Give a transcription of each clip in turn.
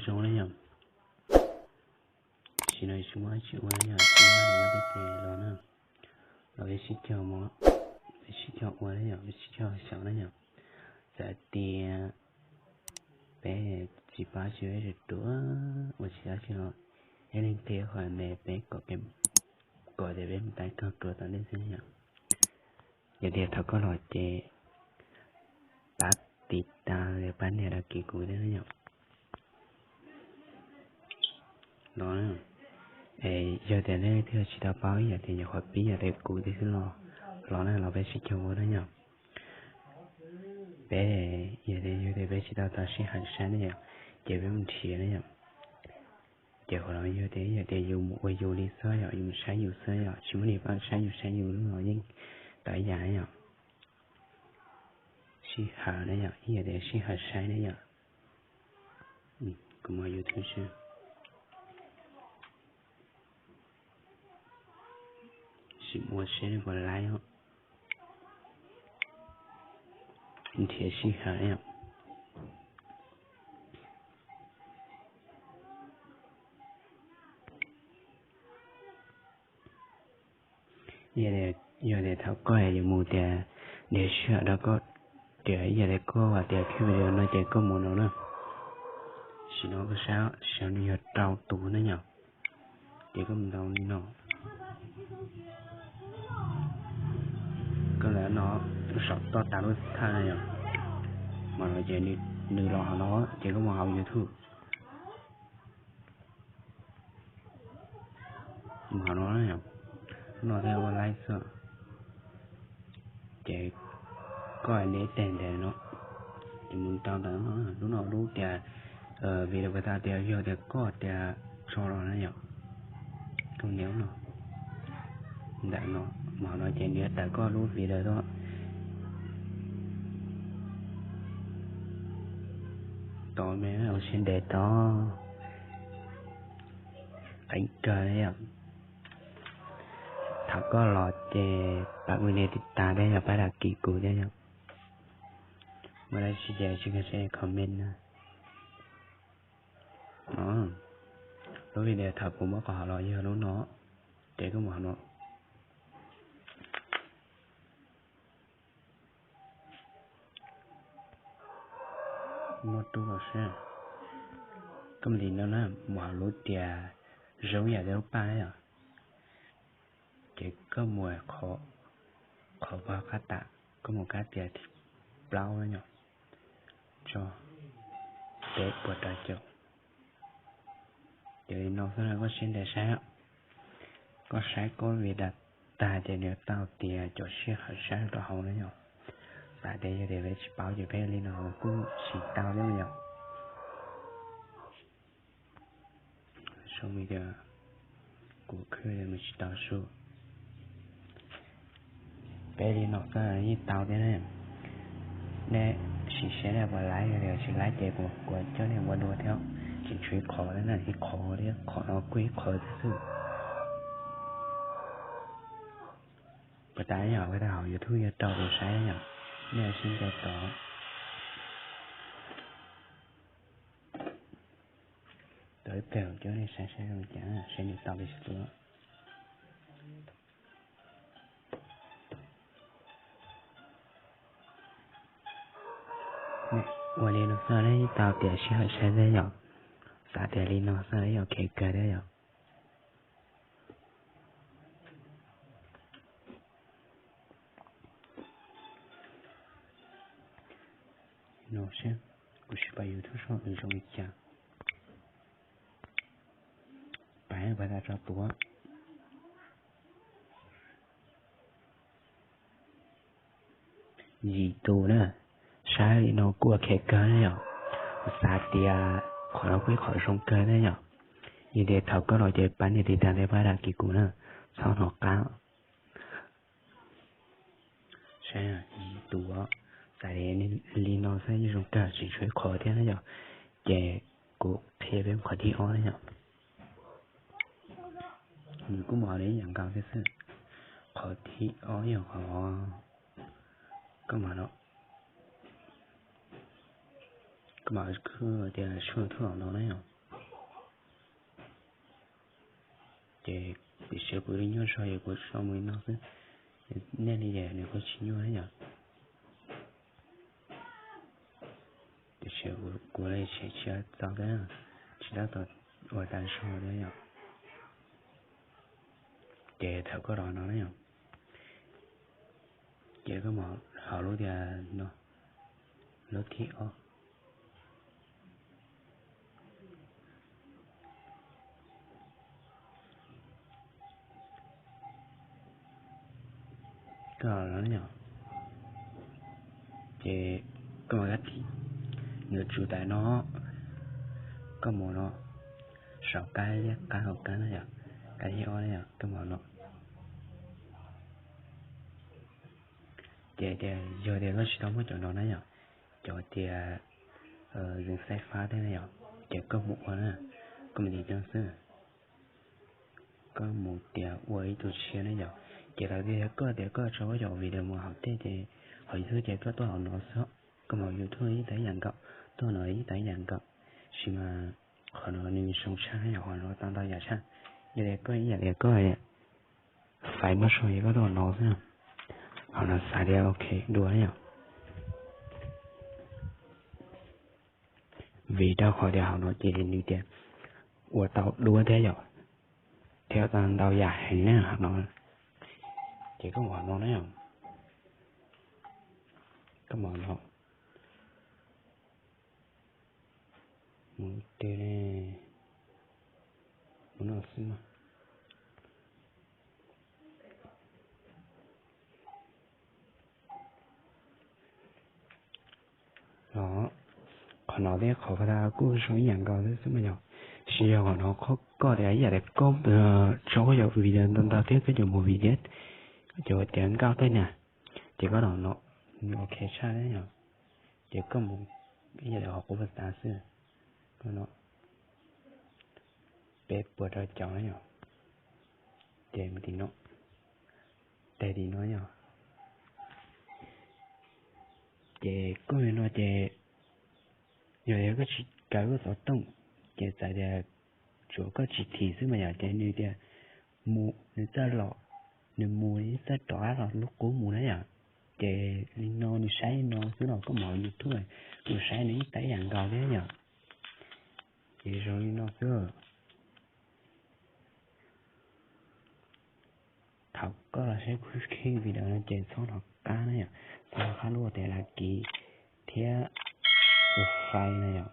zoo na yom. Tam sim no tsis muaj dab tsi ua yom, tsis muaj dab tsi ua ces los na, los peb sib cog mus, peb sib cog ua na yom, peb sib cog xyaum na yom. Txawm tias peb tsis paub tsis peb ruam ruam ua tsis tau tsis los, ib leeg qhia qhov me peb kom, kom tias peb mus tais kog ruam tom ntej xwb yom. Yog tias thaum koj los ces pab tiv tas, pab nias đăng ký kuv thiab na yom. Los, es yog tias nej leej twg tsis tau paub ib yam tias nyuam qhuav pib yam tias kuv thiab xwb los, los na los peb sib cog ua na yom. Peb, yog tias, yog tias peb tsis tau tau sij hawm saib ne yom, ces peb mus nrhiav ne yom. Ces qhov no yog tias, yog tias yus mus ua yus li xwb yom, yus mus saib yus xwb yom, tsis muaj neeg pab saib yus, saib yus lub no yeej tau ib yam ne yom. Sij hawm ne yom, ib yam tias sij hawm saib ne yom. Kuv mus YouTube seb, sim ua seb puas laib os. Nrhiav sij hawm yom. Yog tias thaum koj yuav mus tias nrhiav sij hawm rau koj, tias yog tias koj tias qhib video no ces koj mus no na. Sim no koj saib, sim no nws yog rau tus na yom. Ces koj mus ntaus li no, koj ntawm no, lub saum toj tas lub thawj na yom, mas no ces nws los hauv no, ces koj mus hauv YouTube. Mus hauv no, lub no thiaj ua laib xwb. Ces koj nias ib teg ntawm no, ces mus rau ntawm lub no lub tias video, tias yog tias koj tias tso los na yom, koj nias lub no, ntawm no, mus hauv no ces nws yuav tawm koj lub video tuaj. Tos me, ua siab ntev tos. Qeeb kawg li yom. Thaum koj los ces pab ua nias tiv tas thiab yog pab đăng ký kuv thiab yom. Muaj dab tsi ces tsis nkag siab comment na. Lub video thaum kuv muab qhov hauv los yog lub no, ces koj mus hauv no. Muaj tub los seb, koj mus li no na, mus hauv lub tias zoo yam li lub paj na yom. Ces koj mus qhov, qhov pog qab tas, koj mus kab tias thib plaub na yom, tso peb puas rau caum. Ces li no xwb na, koj siab ntev saib, koj saib koj video tag ces nws tau tias cov sij hawm saib rau hauv na yom. Xav tias yog tias peb tsis paub ces peb li no kuj tsis tau thiab yom. Zoo li tias kuv khwb li mus tsis tau su. Peb li no xwb yeej tau thiab ne. Nej sim siab nej puas laib, yog tias tsis laib ces kuv kuv coj nej ua dua thiab. Tseem tshuav ib qhov thiab na, ib qhov thiab, qhov no kuj ib qhov thiab xwb. Puas tas yom, peb tau hauv YouTube yuav rau tus saib yom. Nej ua siab ntev tos. Tos ib pliag coj nej saib saib zoo li cas, saib nws tau li cas. Ua li no xwb nej tau tias sij hawm saib thiab yom. Xav tias li no xwb yom, ok kawg thiab yom. No seb, kuv sim pab YouTube seb nws zoo li cas. Pab pab tau tso tuav. Yim tus na, saib li no kuj ok kawg na yom. Xav tias qhov no kuj ib qhov zoo kawg na yom. Yog tias thaum koj los ces pab nias tiv tas thiab pab đăng ký kuv na, txhob hnov qab. Saib yim tus, xav li no xwb yeej zoo kawg, tseem tshuav ib qhov thiab na yom. Ces kuv qhia peb qhov thib ob na yom. Nws kuj mus hauv li ib yam nkaus thiab xwb. Qhov thib ob yog qhov koj mam no, koj mam khwb tias sub YouTube no na yom. Ces tiam sis kuv li nyuaj zog es kuv tso mus li no xwb. Nej li ces nws kuj tsis nyuaj na yom. Tiam sis kuv li tseem tsis txaus thiab, tsis tab tom ua tas zog thiab yom. Ces thaum koj los no na yom, ces koj mus hauv lub tias no, lub thib ob. Koj los no yom, ces koj mus kab thib, nws tsuas tas no, koj mus no, saum kab liab qab hauv kab na yom, kab thib ob na yom, koj mus no. Ces tias yog tias koj tsis tau muaj cov no na yom, cov tias zeeg xaib fab thiab na yom, ces koj mus ua na, koj mus tim no xwb. Koj mus tias ua ib tug tshiab na yom, ces lawv tias koj tias koj tso koj cov video mus hauv tej ces hauv YouTube ces koj tuaj hauv no xwb. Koj mus YouTube yeej tau ib yam nkaus, tuaj no yeej tau ib yam nkaus, tab sis mas qhov no nws zoo tshaj na yom, qhov no tau ntau yam tshaj. Yog tias koj ib yam li koj xaiv muab zoo es koj tuaj hauv no xwb, hauv no xaiv tias ok dua na yom. Vim rau qhov tias hauv no ces nws tias ua tau dua thiab yom, thiab tau ntau yam heev na hauv no. Ces koj mus hauv no na yom, koj mus no, mus twg ne, mus no xwb mas. Los, qhov no thiab qhov ko kuj zoo ib yam nkaus xwb xwb mas yog, tab sis yog qhov no koj tias ib yam tias koj tso koj cov video ntau ntau thiab koj cov movie thiab, koj cov tias nkauj tej na, ces koj los no, nws ok tshaj thiab yom. Ces koj mus ib yam li qhov kuv xav xwb, koj no, peb puas rau caum na yom, ces mus tim no, tes tim no yom. Ces koj li no ces yog tias koj tsis kaw koj xov tooj, ces txawm tias tsuav koj tsis thim xwb mas yom, ces nws tias mus nws txawj los, nws mus nws txawj rov qab los lub qub mus na yom. Ces li no nws saib li no xwb los koj mus hauv YouTube nws saib nws yeej tau ib yam nkaus thiab yom. Ces zoo li no xwb. Thaum koj los saib kuv video no ces txhob hnov qab na yom, txhob hnov qab lub tias like thiab subscribe na yom,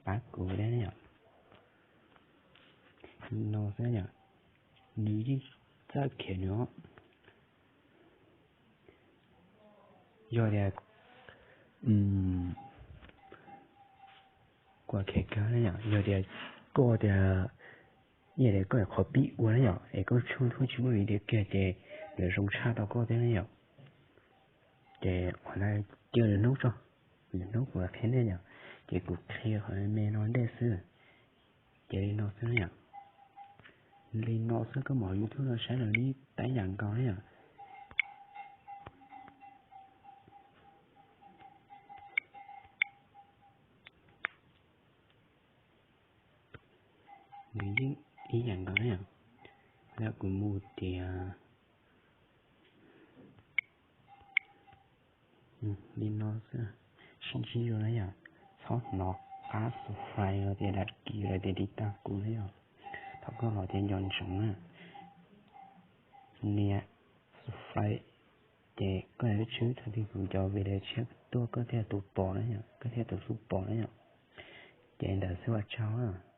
pab kuv thiab na yom. No xwb yom, nws yeej txawj khiav nws os. Yog tias kuv khiav kawg na yom, yog tias koj tias, yog tias koj qhov pib ua na yom es koj tshuaj thuab tsis muaj video kiag ces yuav zoo tshaj tau koj thiab na yom. Ces qhov no cia lwm hnub tso, lwm hnub kuv qhia nej yom, ces kuv qhia qhov me no ntej xwb. Ces li no xwb na yom, li no xwb koj mus hauv YouTube no saib los nws tau ib yam nkaus na yom. Nws yeej ib yam nkaus na yom. Lawm kuv mus tias li no xwb, sib ntsib dua na yom. Txhob hnov qab subscribe los tias like los tias tiv tauj kuv na yom. Thaum koj los tias nco ntsoov na, nias subscribe, ces koj yuav tswb thaum twg kuv cov video tshiab tuaj koj thiaj tus pom na yom, koj thiaj tus xub pom na yom. Ces ntawd xwb ua tsaug.